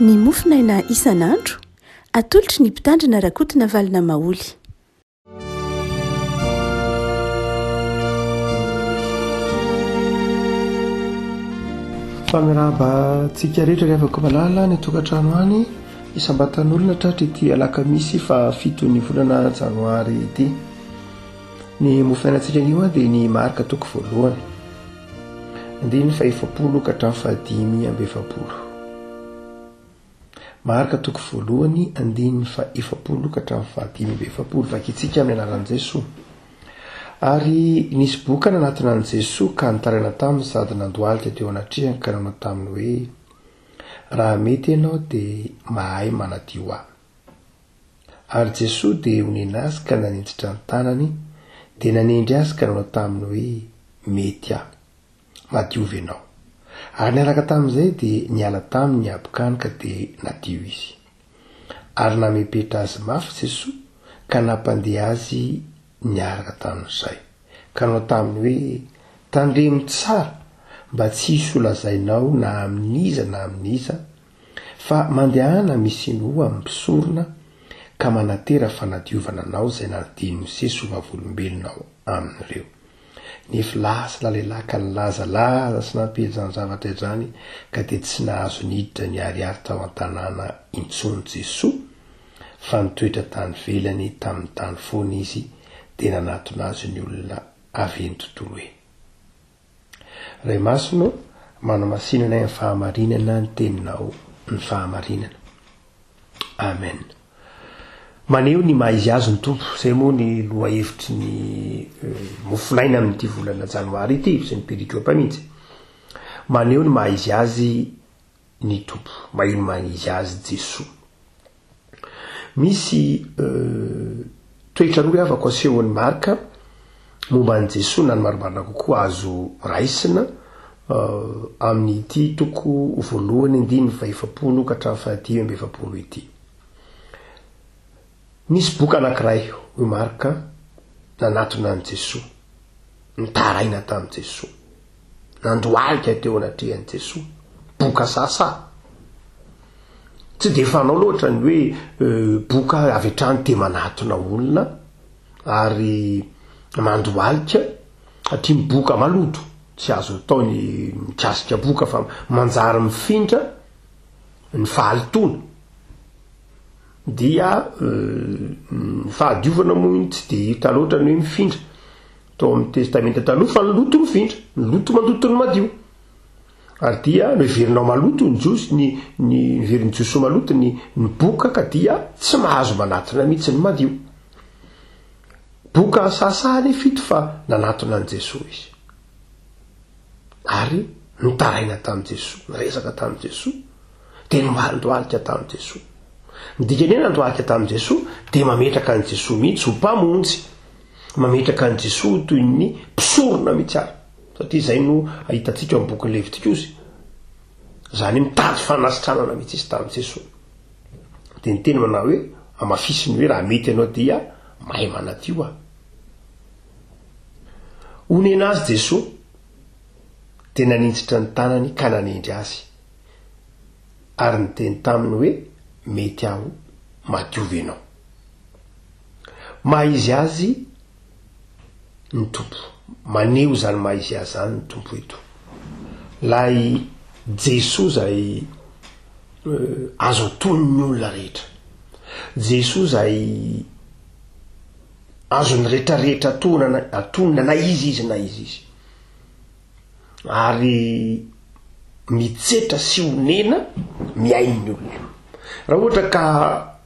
Ny mofonaina isan'andro, atolotry ny Mpitandrina Rakotonavalona Maholy. Fa mirahaba antsika rehetra ry havako malala any an-tokantrano any, isam-batan'olona tratra ity alakamisy fahafiton'ny volana janoary ity. Ny mofonainantsika anio dia ny Marka toko voalohany, andininy fahefapolo ka hatramin'ny fahadimy amby efapolo. Marka toko voalohany, andininy fahefapolo ka hatramin'ny fahadimy amby efapolo. Vakintsika amin'ny anaran'i Jesoa. Ary nisy boka nanatona an'i Jesoa ka nitaraina taminy sady nandohalika teo anatrehany ka nanao taminy hoe, Raha mety ianao dia mahay manadio ahy. Ary Jesoa dia onena azy ka naninjitra ny tanany, dia nanendry azy ka nanao taminy hoe, Mety aho. Madiova ianao. Ary niaraka tamin'izay dia niala taminy ny habokany ka dia nadio izy. Ary namepetra azy mafy Jesoa ka nampandeha azy niaraka tamin'izay, ka nanao taminy hoe, Tandremo tsara mba tsy hisy holazainao na amin'iza na amin'iza, Fa mandehana misinoa amin'ny mpisorona ka manatera fanadiovana anao izay nadian'i Mosesy ho vavolombelona amin'ireo. Nefo lasa ralehilahy ka nilazalaza sy nampiely izany zavatra izany ka dia tsy nahazo niditra niharihary tao an-tanàna intsony Jesoa, fa nitoetra tany ivelany tamin'ny tany foana izy, dia nanatona azy ny olona avy eny tontolo eny. Ray Masina ô, manamasina anay amin'ny fahamarinana ny Teninao ny fahamarinana. Amen. Maneho ny maha izy azy ny Tompo. Izay moa ny lohahevitry ny eh, mofonaina amin'ity volana janoary ity, sy ny perikopa mihitsy. Maneho ny maha izy azy ny Tompo. Maneho ny maha izy azy Jesoa. Misy toetra roa havako asehon'i Marka momba an'i Jesoa na ny marimarina kokoa azo raisina amin'ity toko voalohany andininy fahefapolo ka hatramin'ny fahadimy amby efapolo ity. Nisy boka anankiray, hoy Marka, nanatona an'i Jesoa, nitaraina tamin'i Jesoa. Nandohalika teo anatrehan'i Jesoa. Boka sasa. Tsy dia fanao loatra ny hoe boka avy hatrany dia manatona olona ary mandohalika satria ny boka maloto. Tsy azo atao ny mikasika boka fa manjary mifindra ny fahalotoana. Dia ny fahadiovana moa iny tsy dia hita loatra ny hoe mifindra. Tao amin'ny Testamenta Taloha fa ny loto mifindra, ny loto mandoto ny madio. Ary dia noheverinao maloto ny Jiosy, ny, ny, noheverin'ny Jiosy ho maloto ny, ny boka ka dia tsy mahazo manatona mihitsy ny madio. Boka sahasaha anefa ito fa nanatona an'i Jesoa izy. Ary nitaraina tamin'i Jesoa, niresaka tamin'i Jesoa, dia nomarindohalika tamin'i Jesoa. Ny dikany hoe nandohalika tamin'i Jesoa dia mametraka an'i Jesoa mihitsy ho Mpamonjy. Mametraka an'i Jesoa ho toy ny mpisorona mihitsy ary, satria izay no ahitantsika ao amin'ny bokin'ny Levitikosy. Izany hoe mitady fanasitranana mihitsy izy tamin'i Jesoa. Dia niteny manao hoe, hamafisiny hoe raha mety ianao dia mahay manadio aho. Onena azy Jesoa, dia naninjitra ny tanany ka nanendry azy, ary niteny taminy hoe, mety aho, madiova ianao. Maha izy azy ny Tompo. Maneho izany maha izy azy izany ny Tompo eto. Ilay Jesoa izay azo atonin'ny olona rehetra. Jesoa izay azon'ny rehetrarehetra atonana, atonina na iza izy na iza izy. Ary mitsetra sy onena mihaino ny olona. Raha ohatra ka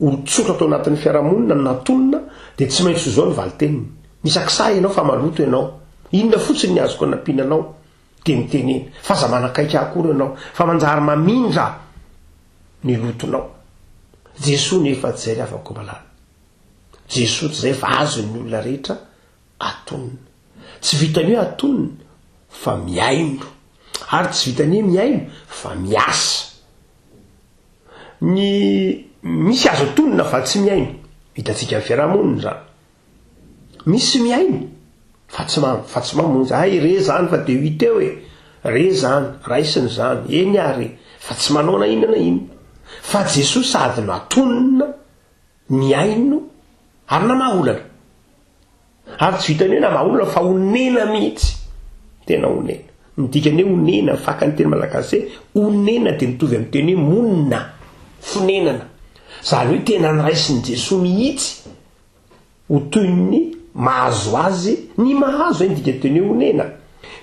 olon-tsotra tao anatin'ny fiarahamonina no natonina dia tsy maintsy ho izao ny valin-teniny, Misakisaha ianao fa maloto ianao. Inona fotsiny ny azoko anampiana anao? Dia mitenena, fa aza manakaiky ahy akory ianao, fa manjary mamindra ny lotonao. Jesoa nefa tsy izay ry havako malala. Jesoa tsy izay fa azon'ny olona rehetra atonina. Tsy vitan'ny hoe atonina fa mihaino. Ary tsy vitan'ny hoe mihaino fa miasa. Ny misy azo atonina fa tsy mihaino. Hitantsika amin'ny fiarahamonina izany. Misy mihaino fa tsy fa tsy mamonjy. Hay re izany fa dia ho hita eo e. Re izany, raisina izany, eny ary e. Fa tsy manao na inona na inona. Fa Jesoa sady natonina, nihaino ary namaha olana. Ary tsy vitan'ny hoe namaha olana fa onena mihitsy. Tena onena. Ny dikan'ny hoe onena, ny fakan'ny teny malagasy hoe onena dia mitovy amin'ny teny hoe monina, fonenana. Izany hoe tena noraisin'i Jesoa mihitsy ho toy ny mahazo azy, ny mahazo izay ny dikan'ny teny hoe onena.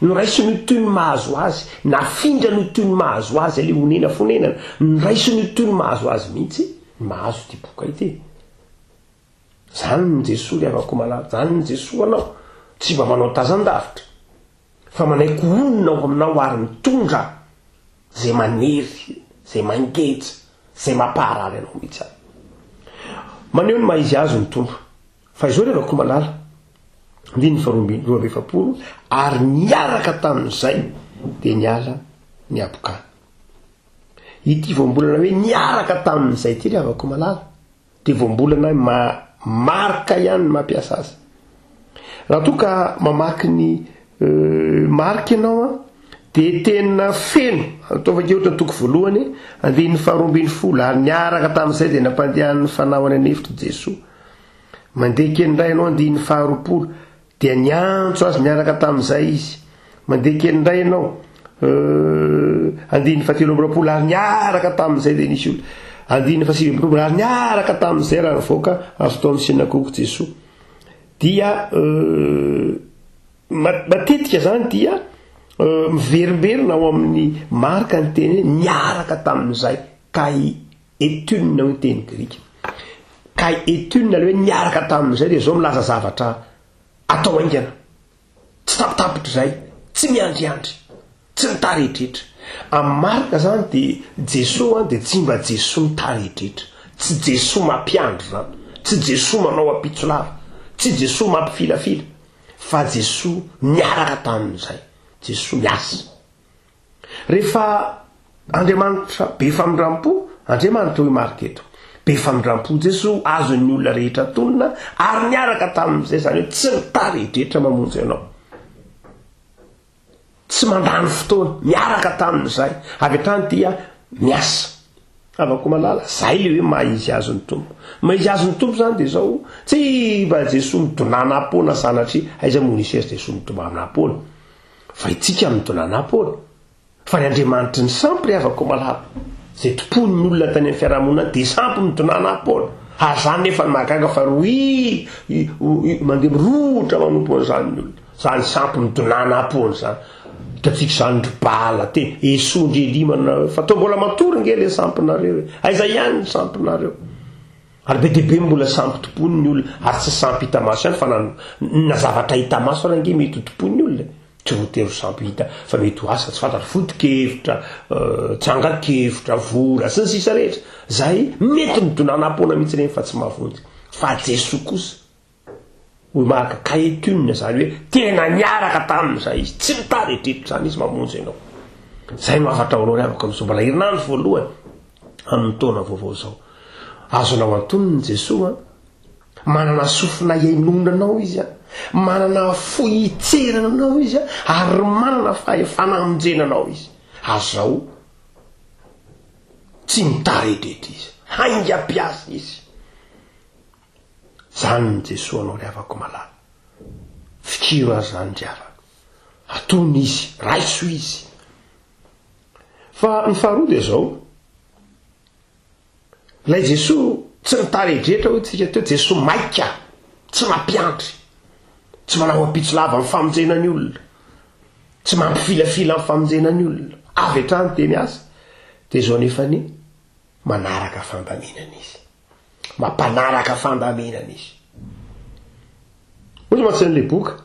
Noraisiny ho toy ny mahazo azy, nafindrany ho toy ny mahazo azy ilay onena fonenana. Noraisiny ho toy ny mahazo azy mihitsy ny mahazo ity boka ity. Zany ny Jesoa ry havako malala, zany ny Jesoa anao, tsy mba manao tazan-davitra, fa manaiky honina ao aminao ary mitondra zay manery, zay mangeja, zay mampaharary anao mihitsy aza. Maneho ny maha izy azy ny Tompo. Fa izao ry havako malala, andininy faharoa amby 42, ary niaraka tamin'izay dia niala ny habokany. Ity voambolana hoe niaraka tamin'izay ity ry havako malala, Dia voambolana ma marika ihany ny mampiasa azy. Raha toa ka mamaky ny marika ianao an, dia tena feno, ataovy ange ohatra ny toko voalohany, andininy faharoa ambin'ny folo, ary niaraka tamin'izay dia nampandehan'ny fanahy ho any an'efitra Jesoa. Mandeha kely indray ianao andininy faharoapolo, Dia niantso azy niaraka tamin'izay izy. Mandeha kely indray ianao. Euh, andininy fahatelo amby roapolo, ary niaraka tamin'izay dia nisy olona. Andininy fahasivy amby roapolo, ary niaraka tamin'izay raha nivoaka avy tao amin'ny synagoga Jesoa. Dia euh, matetika zany dia euh, miverimberina ao amin'ny Marka ny teny hoe niaraka tamin'izay kai etune hoy ny teny grika. Kai etune le hoe niaraka tamin'izay dia zao milaza zavatra atao haingana, tsy tapitapitra izay, tsy miandriandry, tsy mitaredretra. Amin'ny Marka zany dia Jesoa dia tsy mba Jesoa mitaredretra, tsy Jesoa mampiandry zany, tsy Jesoa manao ampitso lava, tsy Jesoa mampifilafila, fa Jesoa niaraka tamin'izay, Jesoa miasa. Rehefa Andriamanitra be famindram-po, Andriamanitra hoy Marka eto, be famindram-po Jesoa, azon'ny olona rehetra atonina ary niaraka tamin'izay, izany hoe tsy mitaredretra mamonjy anao. Tsy mandany fotoana, miaraka tamin'izay, avy hatrany dia miasa. Havako malala, zay le hoe maha izy azy ny Tompo. Maha izy azy ny Tompo zany dia zao, tsy mba Jesoa midonanam-poana sanatria, aiza moa nisy azy Jesoa midonanam-poana. Fa itsika midonanam-poana. Fa ny Andriamanitry ny sampy ry havako malala, izay tompoin'ny olona tany amin'ny fiarahamonina any dia sampy midonanam-poana. Ary izany nefa no mahagaga fa rohy mandeha mirohotra manompo an'izany ny olona. Izany sampy midonanam-poana izany. Hitantsika izany ry Bala, tena esoin-dry Elia manao hoe, fa toa mbola matory ange ilay sampinareo e. Aiza ihany ny sampinareo? Ary be dia be mbola sampy tompoiny ny olona, ary tsy sampy hita maso ihany fa na na zavatra hita maso ary ange mety ho tompoin'ny olona e. Tsy voatery ho sampy hita fa mety ho asa tsy fantatra, foto-kevitra, tsangan-kevitra, vola, sy ny sisa rehetra. Zay mety midonanam-poana mihitsy ireny fa tsy mahavonjy. Fa Jesoa kosa, hoy Marka, kaetune, izany hoe tena niaraka taminy izay izy, tsy mitaredretra izany izy mamonjy anao. Izay no hafatra ho anao ry havako amin'izao mbola herinandro voalohany amin'ny taona vaovao izao. Azonao antonony Jesoa an, manana sofina hihainoana anao izy an, manana fo hitserana anao izy an, ary manana fahefana hamonjena anao izy. Azao tsy mitaredretra izy, haingam-piasa izy. Zany ny Jesoa anao ry havako malala. Fikiro azy zany ry havana. Atony izy, raiso izy. Fa ny faharoa dia zao, ilay Jesoa tsy nitaredretra hoy tsika teo, Jesoa maika, tsy mampiandry, tsy manao ampitso lava amin'ny famonjena ny olona, tsy mampifilafila amin'ny famonjena ny olona, avy hatrany dia miasa, dia zao nefany manaraka fandaminana izy. Mampanaraka fandaminana izy. Hoy mantsy an'ilay boka,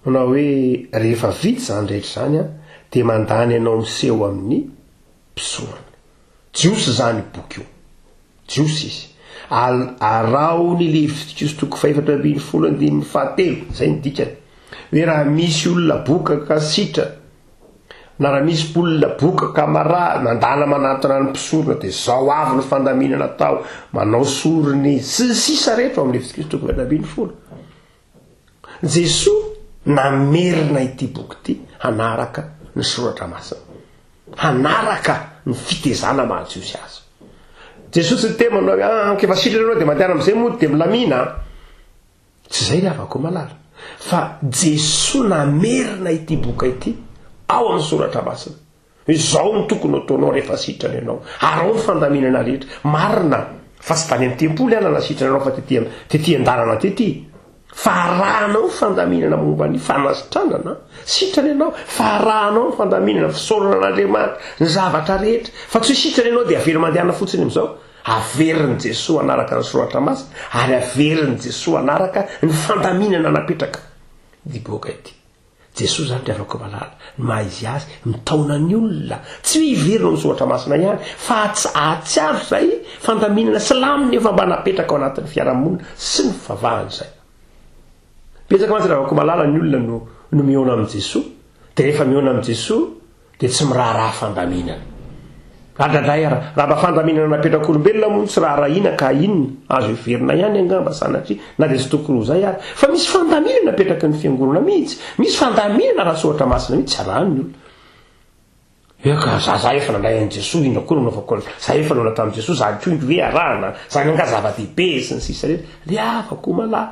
manao hoe rehefa vita izany rehetra izany an, dia mandany anao miseho amin'ny mpisorona. Jiosy izany io boky io. Jiosy izy. Al, araho ny Levitikosy toko fahefatra ambin'ny folo andininy fahatelo, izay ny dikany. Hoe raha misy olona boka ka sitrana, Na raha misy olona boka ka marary, mandana manatona ny mpisorona, dia izao avy ny fandaminana atao, manao sorona izy, sy ny sisa rehetra ao amin'ny Levitikosy toko 14. Jesoa namerina ity boky ity hanaraka ny soratra masina. Hanaraka ny fitezana maha Jiosy azy. Jesoa tsy niteny manao hoe, ah, efa sitrana ianao dia mandehana amin'izay mody dia milamina. Tsy izay ry havako malala, fa Jesoa namerina ity boka ity ao amin'ny Soratra Masina. Izao no tokony ho ataonao rehefa sitrana ianao. Araho ny fandaminana rehetra. Marina fa tsy tany amin'ny tempoly aho nanasitrana anao fa tety tety an-dalana tety. Fa arahanao ny fandaminana momba ny fanasitranana. Sitrana ianao, fa arahanao ny fandaminana, fisaorana an'Andriamanitra, ny zavatra rehetra. Fa tsy hoe sitrana ianao dia avela mandehana fotsiny amin'izao. Averin'i Jesoa hanaraka ny Soratra Masina ary averin'i Jesoa hanaraka ny fandaminana napetraka ity boka ity. Jesoa izany ry havako malala, ny maha izy azy, mitaona ny olona, tsy hoe hiverina ao amin'ny Soratra Masina ihany, fa hahatsiaro izay fandaminana sy lamina efa mba napetraka ao anatin'ny fiarahamonina sy ny fivavahana izay. Betsaka mantsy ry havako malala ny olona no no mihaona amin'i Jesoa, dia rehefa mihaona amin'i Jesoa dia tsy miraharaha fandaminana. Adradray ara, raha mba fandaminana napetrak'olombelona moa no tsy raharahiana ka inona? Azo heverina ihany angamba sanatria, na dia tsy tokony ho izay ary, fa misy fandaminana apetraky ny fiangonana mihitsy, misy fandaminana ara-tsoratra masina mihitsy tsy arahan'ny olona. Eka, za za efa nandray an'i Jesoa, inona koa no anaovako an'izany? Za efa nihaona tamin'i Jesoa, zany koa ingo ve arahana? Zany angaha zava-dehibe e, sy ny sisa rehetra. Ry havako malala,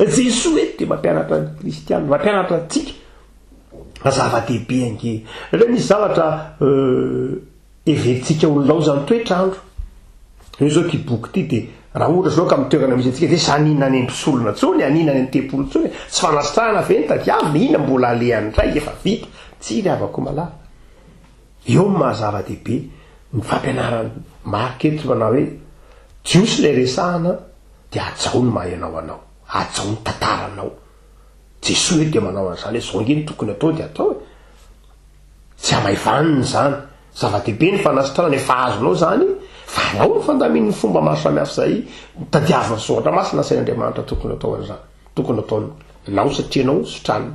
Jesoa eto dia mampianatra ny kristiana, mampianatra antsika fa zava-dehibe ange. Indraindray misy zavatra heverintsika ho nilaozan'ny toetr'andro. Eo izao ity boky ity dia raha ohatra izao ka amin'ny toerana misy antsika dia tsy haninona any amin'ny mpisorona intsony, haninona any amin'ny tempoly intsony, tsy fanasitrahana ve no tadiavina, inona mbola alehany indray, efa vita. Tsia ry havako malala. Eo ny maha zava-dehibe ny fampianaran'i Marc eto manao hoe Jiosy ilay resahana dia hajao ny maha ianao anao, hajao ny tantaranao. Jesoa eto dia manao an'izany hoe zao ange no tokony atao dia atao e. Tsy hamaivanina izany. Zava-dehibe ny fanasitranana, efa azonao izany fa araho ny fandamin'ny fomba maro samihafa izay tadiavin'ny soratra masina asain'Andriamanitra tokony atao an'izany. Tokony ataonao satria ianao sitranina.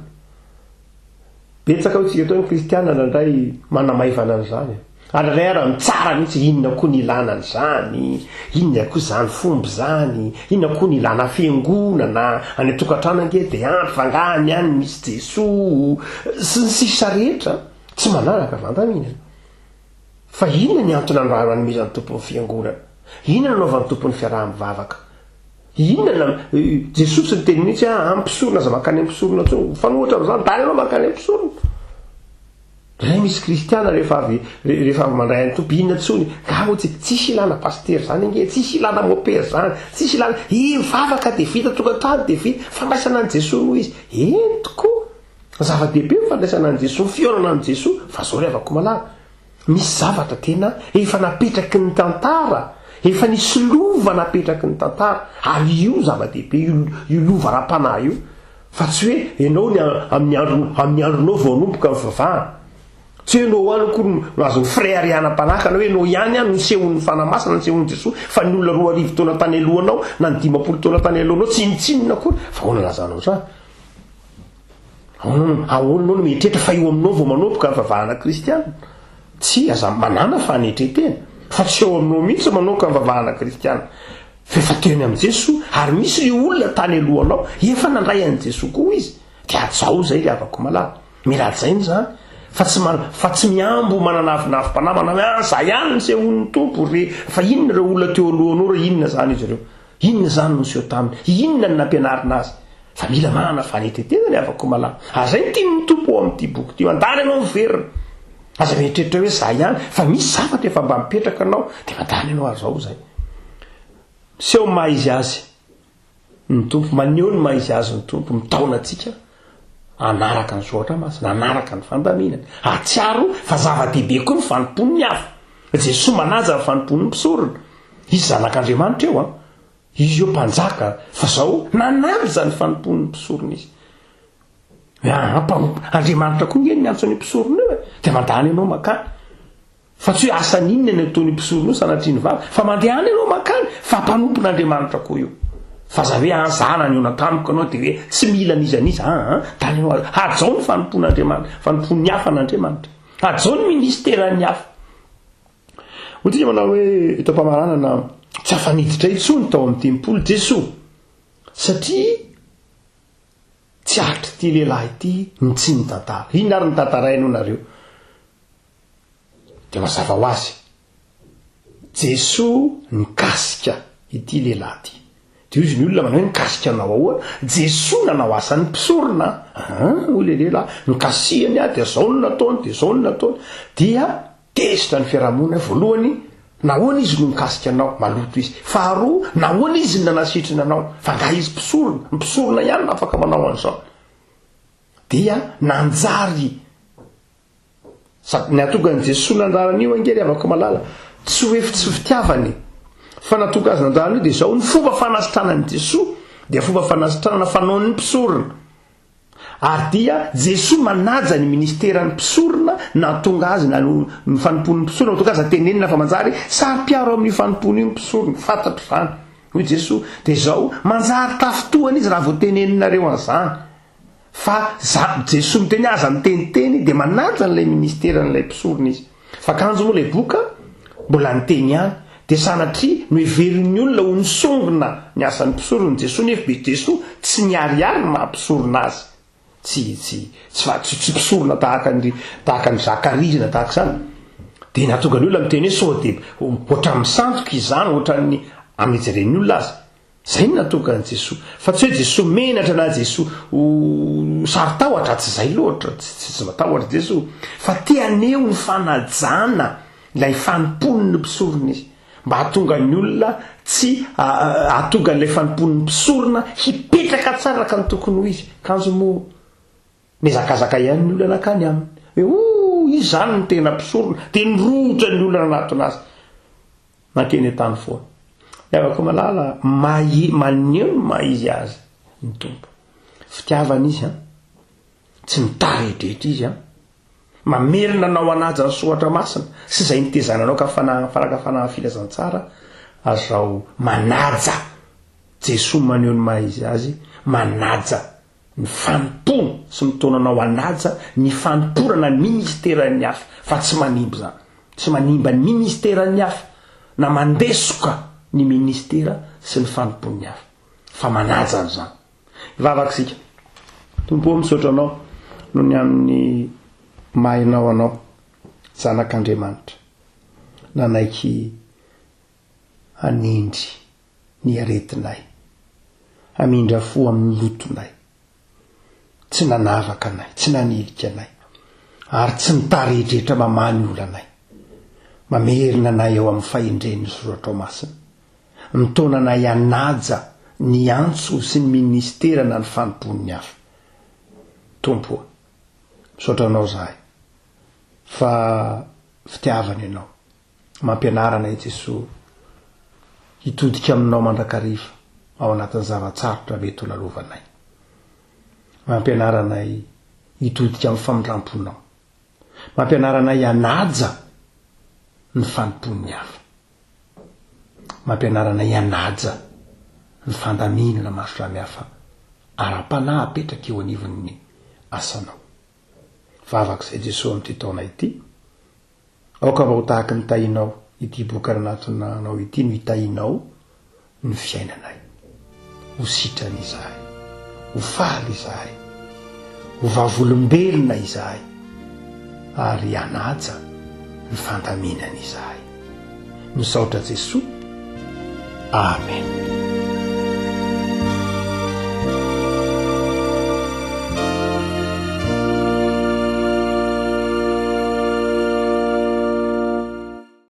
Betsaka hoy tsika eto ny kristiana indraindray manamaivana an'izany e. Ary indraindray ara mitsara mihitsy inona koa ny ilana an'izany, inona koa izany fomba izany, inona koa ny ilana fiangonana, any an-tokantrano ange dia ampy fa angaha any ihany misy Jesoa, sy ny sisa rehetra, tsy manaraka fandaminana. Fa inona ny antony nanomezan'ny Tompo ny fiangonana? Inona nanaovan'ny Tompo ny fiaraha-mivavaka? Inona na, Jesoa tsy niteny mihitsy hoe ah, mpisorona aza mankany amin'ny mpisorona intsony. Mifanohitra amin'izany, dany ianao mankany amin'ny mpisorona. Indray misy kristiana rehefa avy rehefa avy mandray an'ny Tompo, inona intsony? Nga moa tsy tsisy ilana pasitera izany ange, tsisy ilana mopera izany, tsisy ilana, eh, mivavaka dia vita tokantrano dia vita, fandraisana an'i Jesoa noho izy. Eny tokoa, zava-dehibe ny fandraisana an'i Jesoa, ny fihaonana amin'i Jesoa, fa zao ry havako malala, Misy zavatra tena efa napetraky ny tantara, efa nisy lova napetraky ny tantara, ary io zava-dehibe io, io lova ara-panahy io, fa tsy hoe ianao ny amin'ny andro, amin'ny andronao vao hanomboka ny fivavahana. Tsy hoe ianao ihany akory no azon'ny fireharehanam-panahy ka na hoe ianao ihany no nisehoan'ny Fanahy Masina, nisehoan'i Jesoa, fa ny olona 2000 taona tany alohanao, na ny 50 taona tany alohanao, tsinontsinona akory. Fa ahoana lazanao izany? Ahoana ahoana ianao no mieritreritra fa eo aminao vao manomboka ny fivavahana kristiana? Tsia, aza manana fanetren-tena fa tsy eo aminao mihitsy no manomboka ny fivavahana kristiana. Fa efa teny amin'i Jesoa, ary misy ny olona tany alohanao efa nandray an'i Jesoa koa izy. Dia hajao izay ry havako malala. Mila hajaina izany. Fa tsy man, fa tsy mihambo manana avonavom-panahy manao hoe ah, za ihany no nisehoan'ny Tompo re, fa inona ireo olona teo alohanao ireo, inona izany izy ireo? Inona izany no niseho taminy? Inona no nampianarina azy? Fa mila manana fanetetena ny havako malala. Ary izay no tian'ny Tompo ao amin'ity boky ity. Mandany ianao miverina. Aza mieritreritra hoe za ihany, fa misy zavatra efa mba mipetraka anao, dia mandany ianao ary zao izay. Miseho ny maha izy azy ny Tompo, maneho ny maha izy azy ny Tompo, mitaona antsika hanaraka ny soratra masina, hanaraka ny fandaminana. Hahatsiaro fa zava-dehibe koa ny fanompoan'ny hafa. Jesoa manaja ny fanompoan'ny mpisorona. Izy zanak'Andriamanitra eo an. Izy io mpanjaka fa zao nanaja ny fanompoan'ny mpisorona izy. Aa mpanompo Andriamanitra koa nge ny miantso an'io mpisorona io e. Dia mandany ianao makany. Fa tsy hoe asany inona ny ataon'io mpisorona io sanatria ny vava fa mandehana ianao makany fa mpanompon'Andriamanitra koa io. Fa za hoe an za naniona tamiko ianao dia hoe tsy mila an'iza n'iza aa dany ianao hajao ny fanompoan'Andriamanitra, fanompoan'ny hafa an'Andriamanitra. Hajao ny ministeran'ny hafa. Hoy tsika manao hoe eto am-pamaranana, tsy afa-niditra intsony tao amin'ny tempoly Jesoa, satria tsy aritr'ity lehilahy ity ny tsy nitantara. Inona ary no tantarainy hoy nareo? Dia mazava ho azy, Jesoa nikasika ity lehilahy ity. Dia hoy ny olona manao hoe nikasika anao ahoana? Jesoa nanao asan'ny mpisorona. An, hoy ilay lehilahy, nikasihany aho dia zao no nataony, dia zao no nataony. Dia tezitra ny fiarahamonina hoe voalohany, nahoana izy no nikasika anao? Maloto izy. Faharoa, nahoana izy no nanasitrana anao? Fa angaha izy mpisorona? Ny mpisorona ihany no afaka manao an'izao. Dia nanjary Sady nahatonga an'i Jesoa nandà an'io ange ry havako malala, tsy hoe tsy fitiavana e! Fa nahatonga azy nandà an'io dia izao, ny fomba fanasitranan'i Jesoa dia fomba fanasitranana fanaon'ny mpisorona. Ary dia Jesoa manaja ny ministeran'ny mpisorona nahatonga azy na ny fanompoan'ny mpisorona, nahatonga azy tenenina fa manjary saro-piaro amin'io fanompoana io ny mpisorona, fantatro izany. Hoy Jesoa, dia izao, manjary tafintohana izy raha vao teneninareo an'izany. Fa za, Jesoa miteny aza miteniteny dia manaja an'ilay ministeran'ilay mpisorona izy. Fa kanjo moa ilay boka mbola niteny ihany dia sanatria noheverin'ny olona ho nisongona ny asan'ny mpisorona Jesoa nefa be Jesoa tsy niharihary ny maha mpisorona azy. Tsy tsy tsy fa tsy tsy mpisorona tahaka ny tahaka an'i Zakaria na tahaka izany. Dia nahatonga ny olona miteny hoe sao dia ohatran'ny misandoka izany ohatran'ny amin'ny ijeren'ny olona azy. Zay no nahatonga an'i Jesoa. Fa tsy hoe Jesoa menatra na Jesoa ho saro-tahotra, tsy zay loatra, tsy tsy matahotra Jesoa. Fa te haneho ny fanajana ilay fanompoan'ny mpisorona izy. Mba hahatonga ny olona tsy hahatonga an'ilay fanompoan'ny mpisorona hipetraka tsara araka ny tokony ho izy. Kanjo moa nihazakazaka ihany ny olona nankany aminy. Hoe oh, izy izany no tena mpisorona. Dia nirohotra ny olona nanatona azy. Nankeny an-tany foana. Ny havako malala, mahi, maneho ny maha izy azy ny Tompo. Fitiavana izy an. Tsy mitaredretra izy an. Mamerina anao hanaja ny soratra masina sy izay nitezana anao ka fanahy fanaka fanahy filazantsara azao manaja. Jesoa maneho ny maha izy azy, manaja ny fanompoana sy mitaona anao hanaja ny fanompoana na ny ministeran'ny hafa fa tsy manimba izany. Tsy manimba ny ministeran'ny hafa na mandesoka ny ministera sy ny fanompoan'ny hafa fa manaja an'izany. Hivavaka isika. Tompo ô, misaotra Anao noho ny amin'ny maha Ianao Anao, Zanak'Andriamanitra, nanaiky hanendry ny aretinay, hamindra fo amin'ny lotonay. Tsy nanavaka anay, tsy nanilika anay, ary tsy mitaredretra mamaha ny olanay. Mamerina anay ao amin'ny fahendren'ny Soratrao Masina. Mitaona anay hanaja ny antso sy ny ministera na ny fanompoan'ny hafa. Tompo ô, misaotra Anao izahay fa fitiavana Ianao. Mampianara anay Jesoa hitodika aminao mandrakariva ao anatin'ny zava-tsarotra mety ho lalovanay. Mampianara anay hitodika amin'ny famindram-ponao. Mampianara anay hanaja ny fanompoan'ny hafa. Mampianara anay hanaja ny fandaminana maro samihafa ara-panahy apetraka eo anivon'ny asanao. Vavaka izay Jesoa amin'ity taona ity. Aoka mba ho tahaky ny tahinao ity boky nanatona anao ity no hitahinao ny fiainanay. Ho sitrana izahay. Ho faly izahay. Ho vavolombelona izahay. Ary hanaja ny fandaminana izahay. Misaotra Jesoa. Amen.